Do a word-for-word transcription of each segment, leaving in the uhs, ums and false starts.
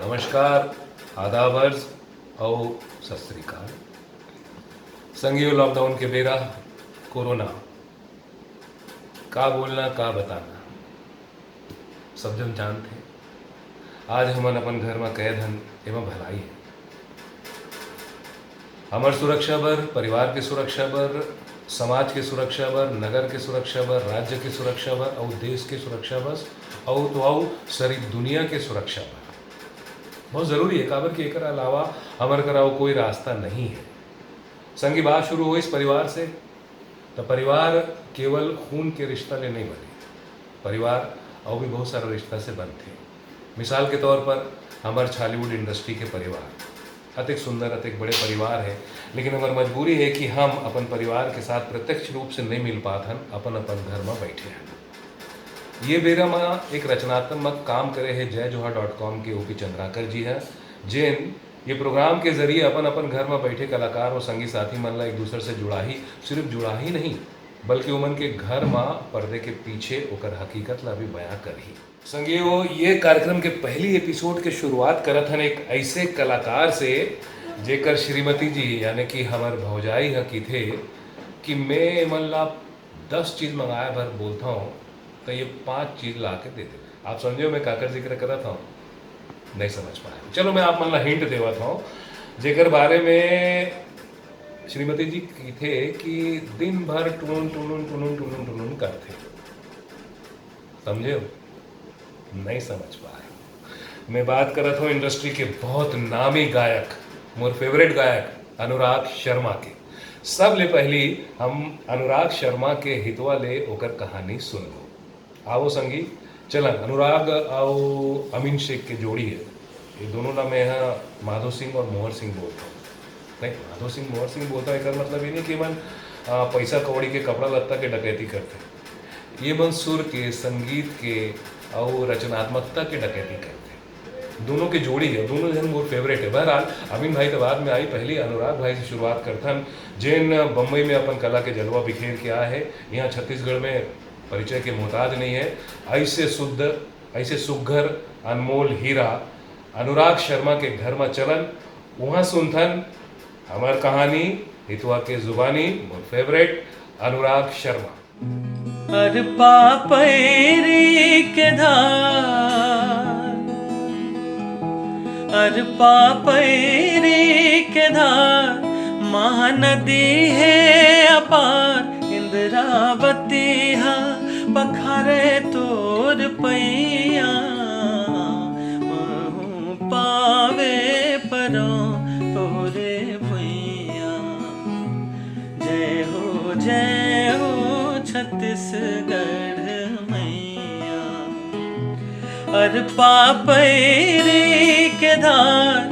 नमस्कार, आदाब अर्ज अउ सत श्री अकाल। संगियो, लॉकडाउन के बेरा कोरोना, का बोलना, का बताना, सब जन जानथे। आज हमन अपन घर म कैद हन, एमा भलाई हे। हमर सुरक्षा बर, परिवार के सुरक्षा बर, समाज के सुरक्षा बर, नगर के सुरक्षा बर, राज्य के सुरक्षा बर अउ देश के सुरक्षा बर अउ तो अउ सरी दुनिया के सुरक्षा बर। बहुत जरूरी हे, काबर कि एकर अलावा हमर करा अउ कोई रास्ता नहीं हे। संगी, बात शुरू होइस परिवार से, त परिवार केवल खून के रिश्ता ले नहीं बने, परिवार अउ भी बहुत सारा रिश्ता से बनथे। मिसाल के तौर पर हमर छॉलीवुड इंडस्ट्री के परिवार अतेक सुंदर, अतेक बड़े परिवार हे, लेकिन हमर मजबूरी हे कि हम अपन परिवार के साथ प्रत्यक्ष रूप से नहीं मिल पात हन, अपन अपन घर म बैठे हन। ये बेरा म एक रचनात्मक काम करे हे जय जोहार डॉट कॉम के ओपी चंद्राकर जी ह, जेन ये प्रोग्राम के जरिए अपन अपन घर म बैठे कलाकार और संगी साथी मन ला एक दूसर से जुड़ाही, सिर्फ जुड़ाही नहीं, बल्कि उमन के घर म पर्दे के पीछे ओकर हकीकत ला भी बयां करही। संगियो, ये कार्यक्रम के पहली एपिसोड के शुरुआत करत हन एक ऐसे कलाकार से, जेकर श्रीमती जी यानी कि हमर भौजाई ह किथे कि मैं एमन ला दस चीज मंगाए बर बोलता हूँ, तो ये पांच चीज ला के दे दे। आप समझे हो मैं काकर जिक्र करत हूँ? नहीं समझ पाए। चलो, मैं आप मन ला हिंट देवत हूँ, जेकर बारे में श्रीमती जी किथे कि दिन भर टुनुन टुनुन टुनुन टुनुन टुनुन करथे। समझे हो? नहीं समझ पाए। मैं बात करत हूँ इंडस्ट्री के बहुत नामी गायक, मोर फेवरेट गायक अनुराग शर्मा के। सब ले पहली हम अनुराग शर्मा के हितवा ले ओकर कहानी सुनबो। आवो संगी, चलन अनुराग अउ अमीन शेख के जोड़ी हे। ये दोनों ला मैं ह माधो सिंह और मोहर सिंह बोलता हूँ। नहीं, माधो सिंह, मोहर सिंह बोलता हूँ, एकर मतलब ये नहीं कि मन, आ, पैसा कौड़ी के, कपड़ा लत्ता के डकैती करथे। ये मन सुर के, संगीत के अउ रचनात्मकता के डकैती करथे। दोनों के जोड़ी हे, दोनों झन मोर फेवरेट हे। बहरहाल, अमीन भाई तो बाद में आई, पहली अनुराग भाई से शुरुआत करथन, जेन बम्बई में अपन कला के जलवा बिखेर के आए हे। यहाँ छत्तीसगढ़ में परिचय के मोहताज नहीं हे। ऐसे शुद्ध, ऐसे सुघर, अनमोल हीरा अनुराग शर्मा के घर म चलन, उहाँ सुनथन हमर कहानी हितवा के जुबानी, मोर फेवरेट अनुराग शर्मा। अर पापैरी के धार, अर पापैरी के धार, महानदी हे अपार, इंद्रावती हा पखारे तोर पैया, महूँ पावे परो तोरे भुइया। जय हो, जय हो छत्तीसगढ़ मैया। अर पापैरी के धार,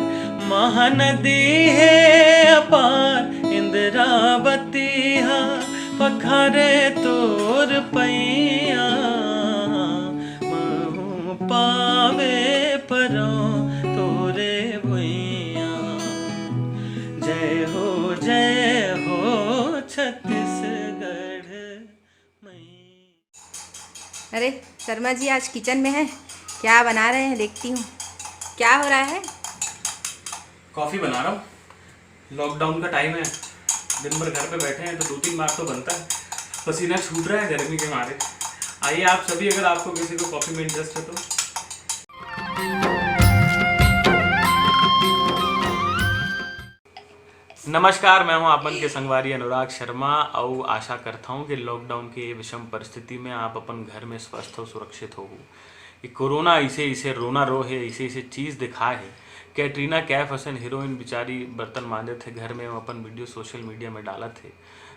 महानदी हे अपार, इंद्रावती हा पखारे तोर पैया। महूँ पावे परो तोरे भुइया। जय हो, जय हो छत्तीसगढ़ मैया। अरे, शर्मा जी आज किचन में है, क्या बना रहे हैं? देखती हूँ, क्या हो रहा है? कॉफ़ी बना रहा हूँ। लॉकडाउन का टाइम है, दिन भर घर पे बैठे हैं तो दो तीन बार तो बनता है। पसीना छूट रहा है गर्मी के मारे। आइए आप सभी, अगर आपको किसी को कॉफ़ी में इंटरेस्ट है तो। नमस्कार, मैं हूं आप मन के संगवारी अनुराग शर्मा, अउ आशा करता हूं कि लॉकडाउन के ये विषम परिस्थिति में आप अपन घर में स्वस्थ हो, सुरक्षित हो। ये कोरोना इसे, इसे रोना रो है, इसे, इसे चीज़ दिखा है। कैटरीना कैफ असन हीरोइन बिचारी बर्तन मांजत है घर में, अपन वीडियो सोशल मीडिया में डालत है।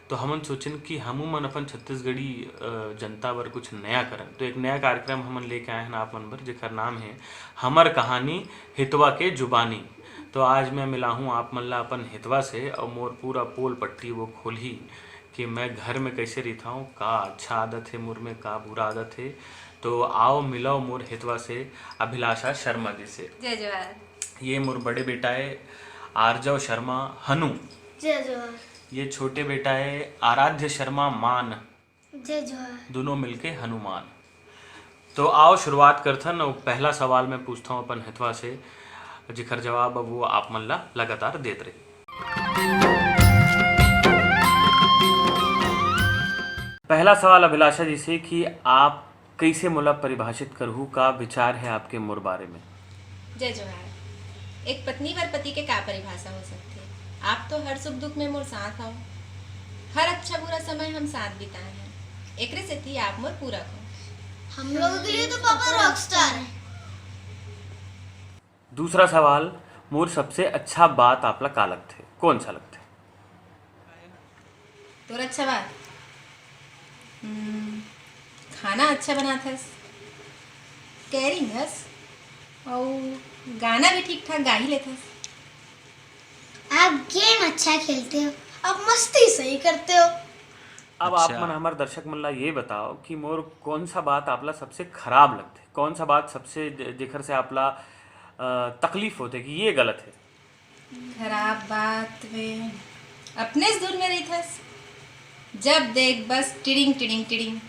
तो हमन सोचन कि हमू मन अपन छत्तीसगढ़ी, अ, जनता बर कुछ नया करन। तो एक नया कार्यक्रम हमन लेके आए हन आप मन बर, जेकर नाम है हमर कहानी हितवा के जुबानी। तो आज मैं मिलाहूँ आप मन ला अपन हितवा से, अउ मोर पूरा पोल पट्टी वो खोलही कि मैं घर में कैसे रहिथौं, का अच्छा आदत है मोर में, का बुरा आदत है। तो आओ मिलव मोर हितवा से अभिलाषा शर्मा जी से। जय जोहार। ये मोर बड़े बेटा है आरजव शर्मा हनु। जय जोहार। ये छोटे बेटा है आराध्य शर्मा मान। जय जोहार। दोनों मिलके हनुमान। तो आओ शुरुआत करथन, अउ पहला सवाल मैं पूछता हूँ अपन हितवा से। जेखर जवाब अब वो आप मन ला लगातार देत रही। पहला सवाल अभिलाषा जी से कि आप कइसे मोला परिभाषित करहू, का विचार है आपके मोर बारे में? जय जोहार। एक पत्नी बर पति के का परिभाषा हो सकथे? आप तो हर सुख दुख में मोर साथ हव, हर अच्छा बुरा समय हम साथ बिताए हैं, एकरे सेती आप मोर पूरक हो। हम लोगों के लिए तो पापा रॉकस्टार हैं। दूसरा सवाल, मोर सबसे अच्छा बात आपला का लगथे, कौन सा लगथे? तोर अच्छा बात? हम्म, खाना अच्छा बनाथस, केयरिंग हस, अउ गाना भी ठीक ठाक गा ही लेथस। आप गेम अच्छा खेलते हो, आप मस्ती सही करते हो। अब आप अच्छा। मन हमर दर्शक मन ला ये बताओ कि मोर कौन सा बात आपला सबसे खराब लगथे, कौन सा बात सबसे ज-, जेखर से आपला, अ, तकलीफ होथे कि ये गलत है? खराब बात में अपने से दूर में रहिथस। जब देख बस टिड़िंग, टिड़िंग, टिड़िंग।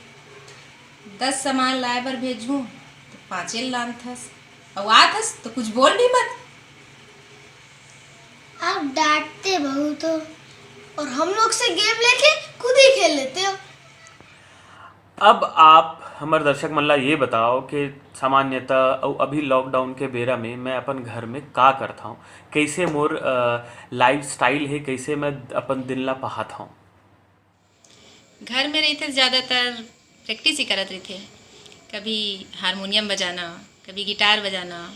दस सामान लाए बर भेजहूँ तो पाँचे लानथस, अउ आथस तो कुछ बोल भी मत। आप डांटते बहुत हो और हम लोग से गेम लेके खुद ही खेल लेते हो। अब आप हमर दर्शक मन ला ये बताओ कि सामान्यतः अउ अभी लॉकडाउन के बेरा में मैं अपन घर में का करत हौं, कइसे मोर, अ, लाइफस्टाइल हे, कइसे मैं अपन दिन ला पहात हौं? घर में रहिथे त ज़्यादातर प्रैक्टिस ही करत रहिथे, कभी हारमोनियम बजाना, कभी गिटार बजाना,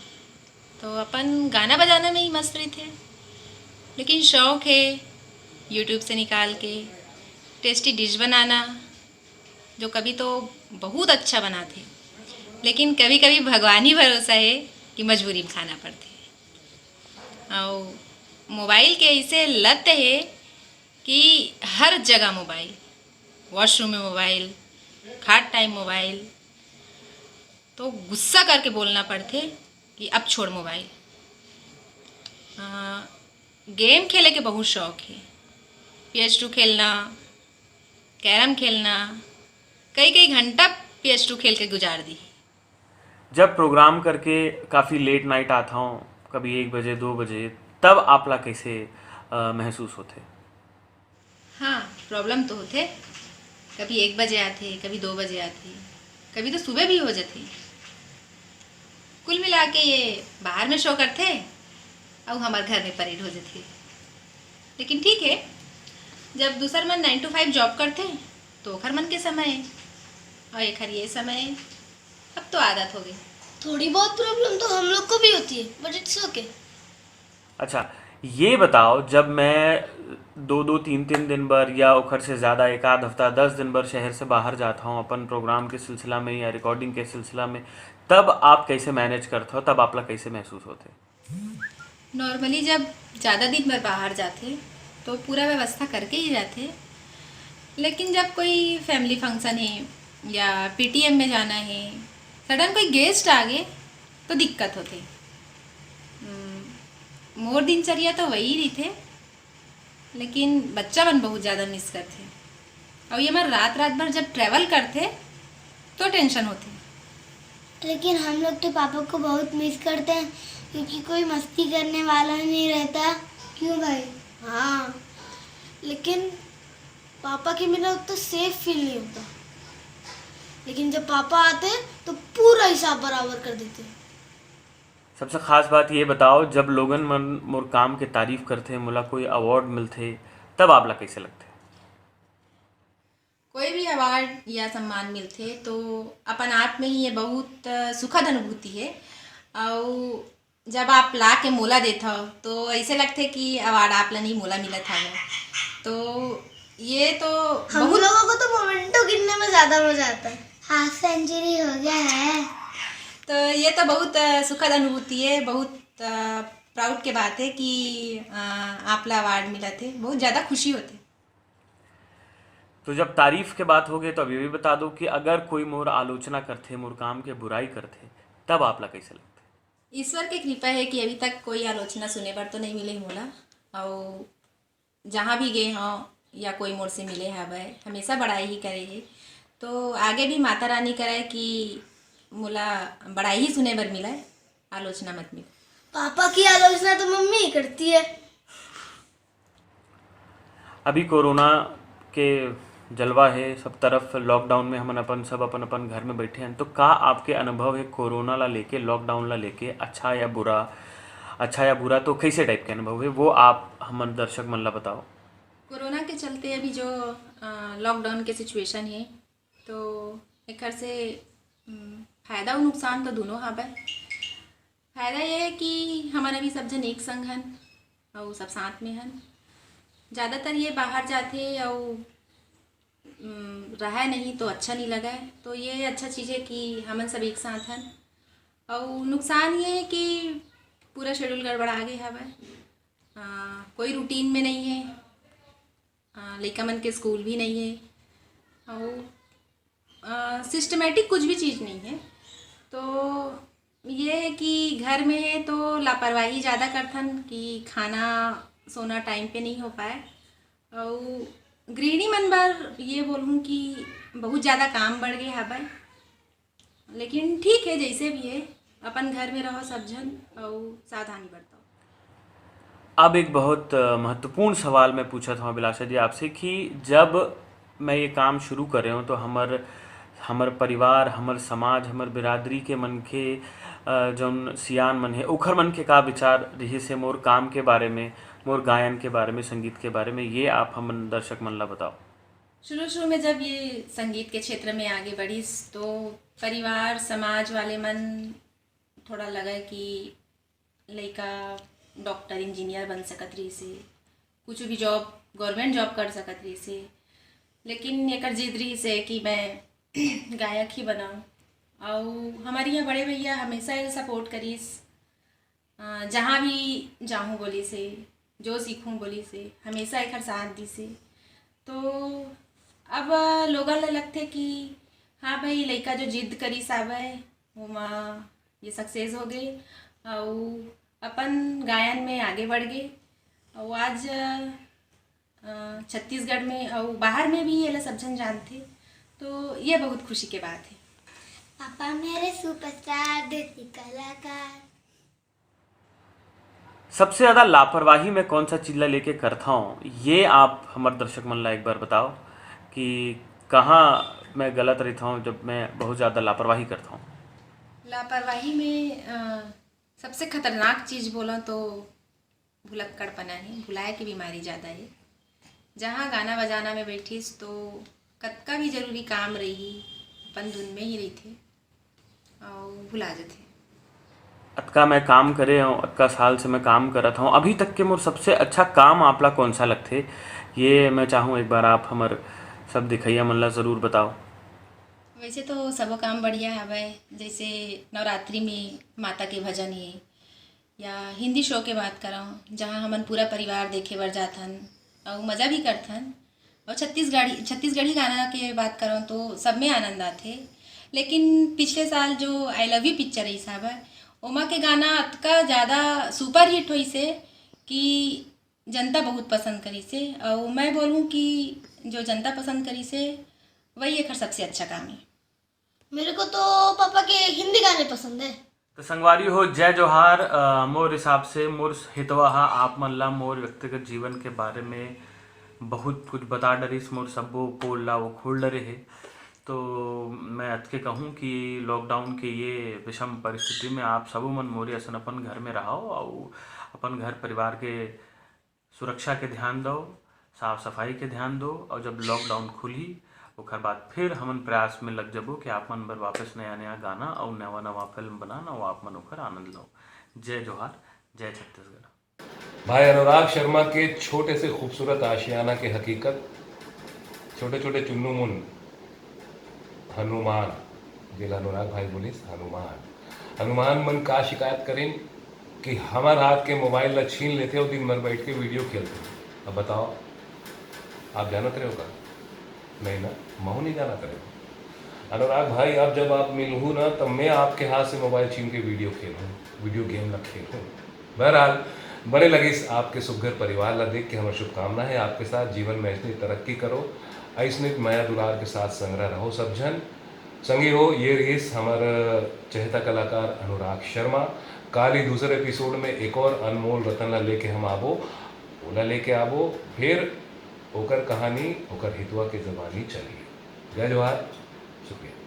तो अपन गाना बजाना में ही मस्त रहिथे। लेकिन शौक हे YouTube से निकाल के टेस्टी डिश बनाना, जो कभी तो बहुत अच्छा बनाथे, लेकिन कभी-कभी भगवान ही भरोसा हे कि मजबूरी में खाना पड़थे। अउ मोबाइल के ऐसे लत हे कि हर जगह मोबाइल, वॉशरूम में मोबाइल, खात टाइम मोबाइल, तो गुस्सा करके बोलना पड़थे कि अब छोड़ मोबाइल। अ, गेम खेले के बहुत शौक हे, PS2 खेलना, कैरम खेलना, कई-कई घंटा PS2 खेल के गुजार दी। जब प्रोग्राम करके काफ़ी लेट नाइट आत हौं, कभी एक बजे, दो बजे, तब आपला कइसे, अ, महसूस होथे? हाँ, प्रॉब्लम तो होथे। कभी एक बजे आथे, कभी दो बजे आथे, कभी तो सुबह भी हो जाथे। कुल मिला के ये बाहर में शो करथे अउ हमर घर में परेड हो जाथे। लेकिन ठीक हे, जब दूसर मन nine to five जॉब करथे, तो ओखर मन के समय हे, अउ एखर ये समय हे। अब तो आदत हो गई। थोड़ी बहुत प्रॉब्लम तो हम लोग को भी होती है, but it's okay। अच्छा, ये बताओ, जब मैं दो दो, तीन तीन दिन बर या ओखर से ज़्यादा, एक आध हफ्ता, दस दिन बर शहर से बाहर जात हौं अपन प्रोग्राम के सिलसिला में या रिकॉर्डिंग के सिलसिला में, तब आप कइसे मैनेज करत हव? तब आपला कइसे महसूस होथे? नॉर्मली जब ज़्यादा दिन बर बाहर जाथे, तो पूरा व्यवस्था करके ही जाथे। लेकिन जब कोई फैमिली फंक्शन हे या PTM में जाना हे, सडन कोई गेस्ट आ गे, तो दिक्कत होथे। हम्म, मोर दिनचर्या तो वही रहिथे, लेकिन बच्चा मन बहुत ज़्यादा मिस करथे। अउ ये मन रात रात भर जब ट्रैवल करथे, तो टेंशन होथे। लेकिन हम लोग तो पापा को बहुत मिस करते हैं, क्योंकि कोई मस्ती करने वाला नहीं रहता। क्यों भाई? हाँ, लेकिन पापा के बिना उतना सेफ फील नहीं होता। लेकिन जब पापा आते हैं, तो पूरा हिसाब बराबर कर देते हैं। सबसे खास बात ये बताओ, जब लोगन मन मोर काम के तारीफ करथे, मोला कोई अवार्ड मिलथे, तब आपला कइसे लगथे? कोई भी अवार्ड या सम्मान मिलथे, तो अपन आप में ही ये बहुत सुखद अनुभूति हे। अउ जब आप ला के मोला देथव, तो ऐसे लगथे कि अवार्ड आप ला नहीं, मोला मिलत हवय। तो ये तो हम बहुत लोगों को तो मोमेंटो गिनने में ज़्यादा मज़ा आता है। हाफ सेंचुरी हो गया है। तो ये तो बहुत, अ, सुखद अनुभूति है, बहुत, अ, प्राउड के बात है कि, अ, आप ला अवार्ड मिलत हे, बहुत ज़्यादा खुशी होथे। तो जब तारीफ के बात हो गई, तो अब ये भी बता दो कि अगर कोई मोर आलोचना करथे, मोर काम के बुराई करथे, तब आप ला कैसे लगथे? ईश्वर के कृपा है कि अभी तक कोई आलोचना सुने बर तो नहीं मिले हे मोला। अउ जहाँ भी गे हौं या कोई मोर से मिले हवय, हमेशा बड़ाई ही करे हे। तो आगे भी माता रानी करय कि मोला बड़ाई ही सुने बर मिलय, आलोचना मत मिले। पापा की आलोचना तो मम्मी ही करती है। अभी कोरोना के जलवा हे, सब तरफ लॉकडाउन में हमन अपन, सब अपन अपन घर में बैठे हन। तो का आपके अनुभव हे कोरोना ला लेके, लॉकडाउन ला लेके, अच्छा या बुरा? अच्छा या बुरा तो कैसे टाइप के अनुभव हे, वो आप हमन दर्शक मन ला बताओ। कोरोना के चलते अभी जो, अ, लॉकडाउन के सिचुएशन हे, तो एकर से, उम, फायदा अउ नुकसान तो दुनों हावय। फायदा ये हे कि हमन अभी सब झन एक संग हन अउ सब साथ में हन। ज़्यादातर ये बाहर जाथे अउ, उम, रहय नहीं तो अच्छा नहीं लगय, तो ये अच्छा चीज़ हे कि हमन सब एक साथ हन। अउ नुकसान ये हे कि पूरा शेड्यूल गड़बड़ा गे हवय, अ, कोई रूटीन में नहीं हे, अ, लइका मन के स्कूल भी नहीं हे, अउ, अ, सिस्टमेटिक कुछ भी चीज़ नहीं हे। तो ये हे कि घर में हे तो लापरवाही ज़्यादा करथन कि खाना सोना टाइम पे नहीं हो पाए। अउ गृहिणी मन बर ये बोलहूँ कि बहुत ज़्यादा काम बढ़ गे हवय, लेकिन ठीक हे, जइसे भी हे, अपन घर में रहो सब झन अउ सावधानी बरतो। अब एक बहुत, अ, महत्वपूर्ण सवाल मैं पूछत हौं अभिलाषा जी आपसे कि जब मैं ये काम शुरू करे हौं तो हमर, हमर परिवार, हमर समाज, हमर बिरादरी के मनखे, अ, जौन सियान मन हे, ओखर मन के का विचार रिहिस हे मोर काम के बारे में, मोर गायन के बारे में, संगीत के बारे में, ये आप हमन दर्शक मन ला बताओ। शुरू-शुरू में जब ये संगीत के क्षेत्र में आगे बढ़िस, तो परिवार, समाज वाले मन थोड़ा लगय कि लइका डॉक्टर, इंजीनियर बन सकत रहिस हे, कुछ भी जॉब, गवर्नमेंट जॉब कर सकत रहिस हे, लेकिन एकर जिद रहिस हे कि मैं गायक ही बनाऊँ। अउ हमर इहाँ बड़े भैया हमेशा ये सपोर्ट करिस, अ, जहाँ भी जाहूँ बोलिस हे, जो सीखूँ बोलिस हे, हमेशा एकर साथ दिस हे। तो अब लोगन ल लगथे कि हाँ भाई, लइका जो जिद करिस हावय, ओमा ये सक्सेस हो गे, अउ अपन गायन में आगे बढ़ गे, अउ आज, अ, छत्तीसगढ़ में अउ बाहर में भी एला सब झन जानथे, तो ये बहुत खुशी के बात हे। पापा मेरे सुपरस्टार, देसी कलाकार। सबसे ज़्यादा लापरवाही मैं कौन सा चीज ला लेके करथौं, ये आप हमर दर्शक मन ला एक बार बताओ कि कहाँ मैं गलत रहिथौं जब मैं बहुत ज़्यादा लापरवाही करथौं। लापरवाही में, अ, सबसे खतरनाक चीज बोलौं तो भुलक्कड़पना हे, भुलाए के बीमारी ज़्यादा हे। जहाँ गाना बजाना में बैठिस तो कतका भी जरूरी काम रही, अपन धुन में ही रहिथे अउ भुला जथे। अतका मैं काम करे हौं, अतका साल से मैं काम करत हौं, अभी तक के मोर सबसे अच्छा काम आप ला कौन सा लगथे, ये मैं चाहूँ एक बार आप हमर सब दिखइया मन ला जरूर बताओ। वैसे तो सबो काम बढ़िया हवय, जैसे नवरात्रि में माता के भजन हे, या हिंदी शो के बात करौं, जहाँ हमन पूरा परिवार देखे बर जाथन अउ मजा भी करथन। अउ छत्तीसगढ़ी, छत्तीसगढ़ी गाना के बात करौं तो सब में आनंद आथे। लेकिन पिछले साल जो I Love You पिक्चर रिहिस हावय, ओमा के गाना अतका ज़्यादा सुपर हिट होइस हे कि जनता बहुत पसंद करिस हे। अउ मैं बोलूँ कि जो जनता पसंद करिस हे, वही एकर सबसे अच्छा काम हे। मेरे को तो पापा के हिंदी गाने पसंद है। तो संगवारी हो, जय जोहार। अ, मोर हिसाब से मोर हितवा हा आप मन ला मोर व्यक्तिगत जीवन के बारे में बहुत कुछ बता डरिस, मोर सब्बो पोल ला वो खोल डरे हे। तो मैं अतके कहूँ कि लॉकडाउन के ये विषम परिस्थिति में आप सबो मन मोरे असन अपन घर में रहो अउ अपन घर परिवार के सुरक्षा के ध्यान दो, साफ सफाई के ध्यान दो, और जब लॉकडाउन खुलही, ओकर बाद फिर हमन प्रयास में लग जबो कि आप मन बर वापस नया नया गाना और नवा नवा फिल्म बनान और आप मन ओकर आनंद लो। जय जोहार, जय छत्तीसगढ़। भाई अनुराग शर्मा के छोटे से खूबसूरत आशियाना के हकीकत, छोटे छोटे चुन्नू मुन हनुमान, जेला अनुराग भाई बोलिस हनुमान। हनुमान मन का शिकायत करिन कि हमर हाथ के मोबाइल ला छीन लेथे और दिन भर बैठ के वीडियो खेलथे। अब बताओ, आप जानत रहे हो का? नहीं ना, महू नहीं जानत रहे। अनुराग भाई, अब जब आप मिलहू ना, तब मैं आपके हाथ से मोबाइल छीन के वीडियो खेलहूँ, वीडियो गेम ला खेलहूँ। बहरहाल, बड़े लगिस आपके सुघर परिवार ला देख के। हमर शुभकामना है आपके साथ, जीवन में ऐसने तरक्की करो, ऐसने मया दुलार के साथ संग रहो सब झन। संगी हो, ये रिहिस हमर चहेता कलाकार अनुराग शर्मा। काली दूसर एपिसोड में एक और अनमोल रतन ला लेके हम आबो, ओला लेके आबो, फिर ओकर कहानी, ओकर हितवा के जबानी चलही। जय जोहार, शुक्रिया।